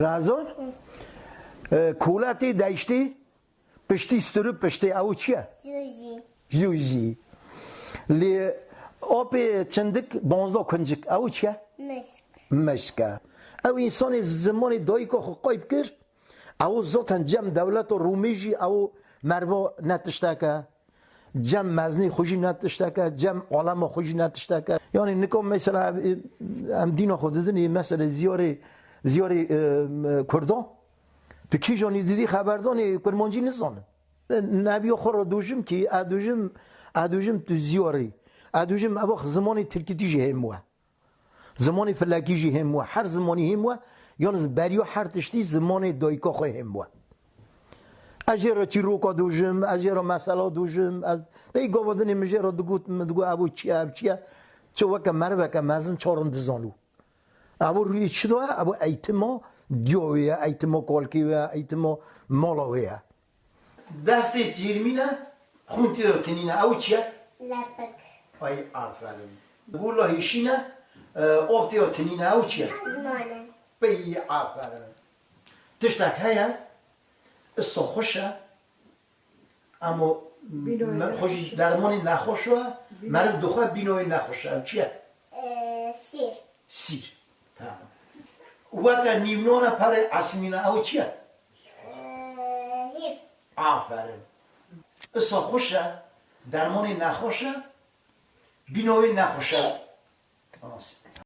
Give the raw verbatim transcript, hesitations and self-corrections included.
Razon? E, Kolatê deyştê piştî stûrû piştê ew çi ye? Jûjî. Jûjî. Lê apê çindik bonzdeh kuncik ew çi ye? Mişk. Mişk e. Ew însanê zimanê dayika xwe qayb kir, ew zaten cem dewleta Rûmê jî ew merva ne tiştek e. Cem mezinê xwe jî ne tiştek e, cem alema xwe jî ne tiştek e. Yanî nika mesela em, em dîna xwe didin, ê mesela ziyarê, ziyarê, e, Kurdan. Tu kîjanî didî xeberdanê Kurmancî nizanin. Nebiya xwe re dojim kî, ez dojim, ez dojim tu ziyarî. Ez dojim ev zimanê tirkîtî jî hêm we. Zimanê filekî jî hêm we. Her zimanî hêm we. Yalnız beriya her tiştî zimanê dayika xwe hêm we. Ez jê re çîroka dojim, ez jê re mesela dojim. Ez, dey gava dinê min jê re digot, min digot, ev çi ye, ev çi ye? Çi weke meriveke mezin çarin dizanû. Ev rûyê çi da? Ev eğitima diya wê ye, eğitima kalkê wê ye, eğitima mala wê ye. Destê tîrmîne, xûn tê de tinîne. Ew çi ye? Lepik. Ay aferin. Gola hêşîne, e, av tê de tinîne. Ew çi ye? Ziman e. Pey aferin. Tiştek heye, îsa xweş e, ama Bînoyê me-, xwe jî nexweş e. Dermanê nexweş e, Bîno- meriv dixwe bînoyê nexweş e. Ew çi ye? E, sîr. Sîr. Tamam. Weke nîvnana perê esmîne ew çi ye? Ee, hîv. Aferin. Îsa xweş e, dermanê nexweş e, bîna wê nexweş e. As.